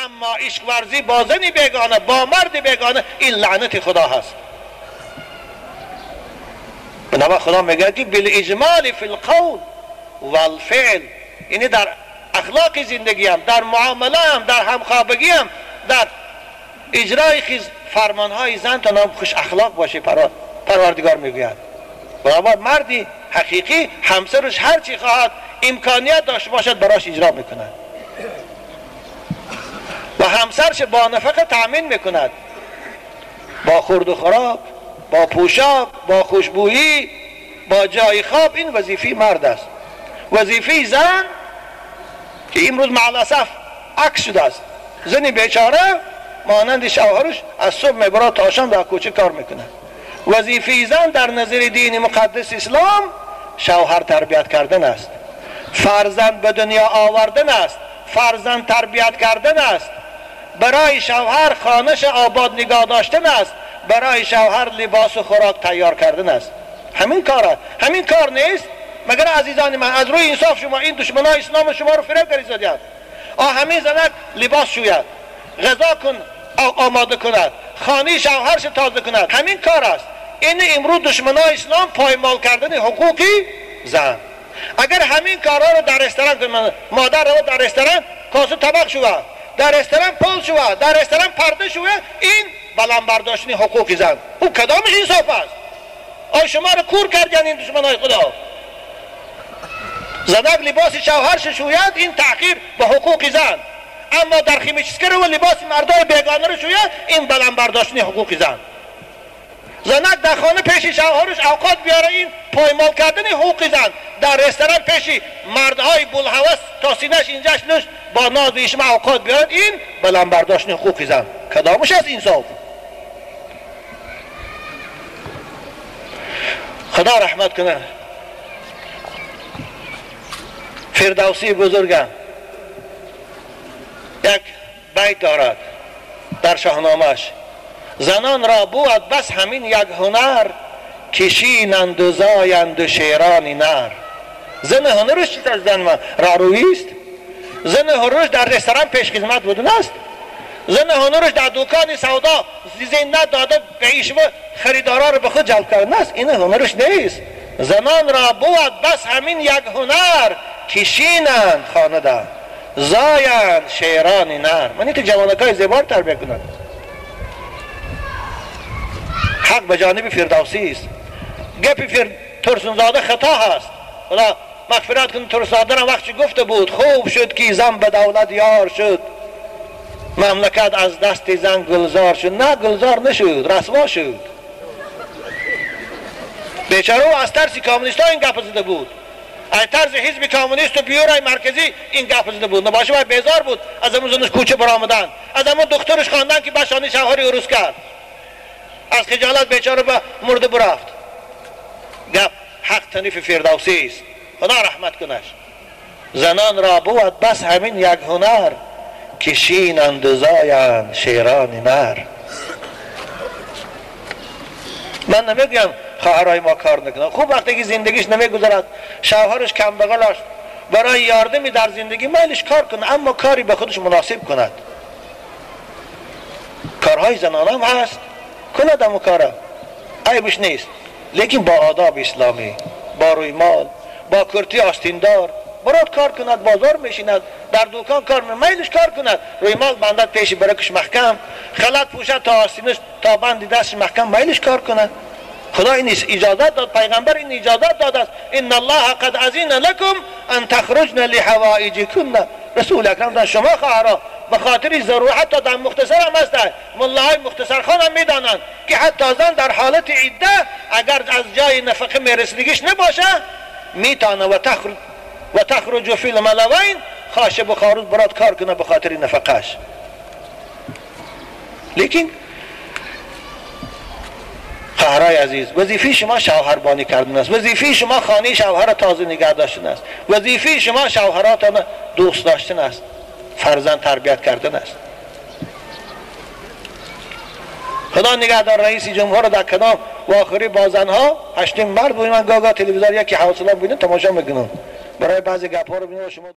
اما عشق ورزی با زن بیگانه، با مرد بیگانه، این لعنت خدا هست. بنابر خدا میگه که بالاجمال فی القول والفعل، یعنی در اخلاق زندگیم، در معامله هم، در همخوابگی هم، در اجرای فرمانهای زن تا نام خوش اخلاق باشه، پروردگار میگوید. بنابر مردی حقیقی همسرش هر چی خواهد امکانیت داشته باشد براش اجرا میکند و همسرش با نفقه تأمین میکند، با خورد و خوراک، با پوشاک، با خوشبویی، با جای خواب. این وظیفه مرد است. وظیفه زن که امروز مع الاسف عکس شده است، زن بیچاره مانند شوهرش از صبح میبرد تا شام در کوچه کار میکنه. وظیفه زن در نظر دین مقدس اسلام شوهر تربیت کردن است، فرزند به دنیا آوردن است، فرزند تربیت کردن است، برای شوهر خانش آباد نگاه داشتن است، برای شوهر لباس و خوراک تیار کردن است. همین کار، همین کار نیست؟ مگر عزیزان من از روی انصاف شما این دشمنای اسلام شما رو فریب کردید؟ همین زنک لباس شوید، غذا کن آماده کند، خانه شوهرش تازه کند، همین کار است. این امروز دشمنای اسلام پایمال کردن حقوقی زن. اگر همین کارها رو در رستوران کنند، مادر رو در رستوران کاسه طبق شود، در رستوران پول شود، در رستوران پرده شود، این بلند برداشتن حقوق زن، او کدامش انصاف است؟ آیا شما رو کور کردن این دشمنای خدا؟ زنک لباس شوهرش شوید، این تحقیر به حقوق زن. اما در خیمچسکر و لباس مردای بیگانه رو شوید، این بلند برداشتن حقوق زن. زنک در خانه پیش شوهرش اوقات بیاره، این پایمال کردن حقوق زن. در رستوران پیش مردهای بلهوس تا سینه‌اش اینجاش نوش با ناز و عشمه اوقات بیارد، این بلند برداشتن حقوق زن. کدامش از انصاف؟ خدا رحمت کنه فردوسی بزرگم یک بیت دارد در شاهنامه‌اش: زنان را بود بس همین یک هنر، کشینند و زایند و شیران نر. زن هنرش چیست؟ از زن ما رارویی است. زن هنرش در رستوران پیش خدمت بودن است. زن هنرش در دکان سودا زینت داده به ایشما خریدارا رو به خود جلب کردن است. این هنرش نیست. زنان را بود بس همین یک هنر، کشینند خانه در زایند شیران نر. من این تو جوانکای زیبار تربیه کنند. حق به جانب فردوسی است. گپی ترسونزاده خطا هست. خدا مغفرت کن ترسونزاده را وقتی گفته بود خوب شد که زن به دولت یار شد، مملکت از دست زن گلزار شد. نه، گلزار نشد، رسوا شد. بیچاره او از ترس کمونیست ها این گپ زده بود، از ترس حزب کمونیست و بیورای مرکزی این گپ زده بود. نباشه باید بیزار بود از امون زنش کوچه برآمدن، از امون دخترش خواندن که بشانی شوهری عروس کرد. از خجالت بیچاره به مرده برفت. گپ حق تنیف فردوسی است. خدا رحمت کنش. زنان را بود بس همین یک هنر، کشینند و زایند شیران نر. من نمیگم خواهرای ما کار نکنن. خوب وقتی که زندگیش نمیگذرد، شوهرش کم بغل است، برای یاردمی در زندگی میلش کار کنه، اما کاری به خودش مناسب کند. کارهای زنان هم هست، کند اما کاره عیبش نیست، لیکن با آداب اسلامی، با رویمال، با کرتی آستیندار براد کار کند، بازار میشیند، در دکان کار میلش کار کند، رویمال بندد پیش برکش محکم، خلط پوشد تا آستینش تا بند دستش محکم، میلش کار کند. خدا این اجازت داد، پیغمبر این اجازت داد است. ان الله قد اذن لكم ان تخرجن لحوائجكن. رسول اکرم در شما خواهرا به خاطر ضرورت، حتی در مختصر هم هست، ملاهای مختصر خان هم میدانند که حتی زن در حالت عده اگر از جای نفقه میرسیدگیش نباشه میتانه و تخرج فی الملوین، خاشه بخاروز برات کار کنه به خاطر نفقهش. لیکن خواهرای عزیز، وظیفه شما شوهربانی کردن است، وظیفه شما خانه شوهر تازه نگه داشتن است، وظیفه شما شوهراتان دوست داشتن است، فرزند تربیت کردن است. خدا نگهدار رئیس جمهور در کدام واخری با زنها هشتیم مرد بود. من گاگا تلویزیون یکی حوصله ببینم تماشا میکنم، برای بعضی گپ‌ها رو ببینم شما.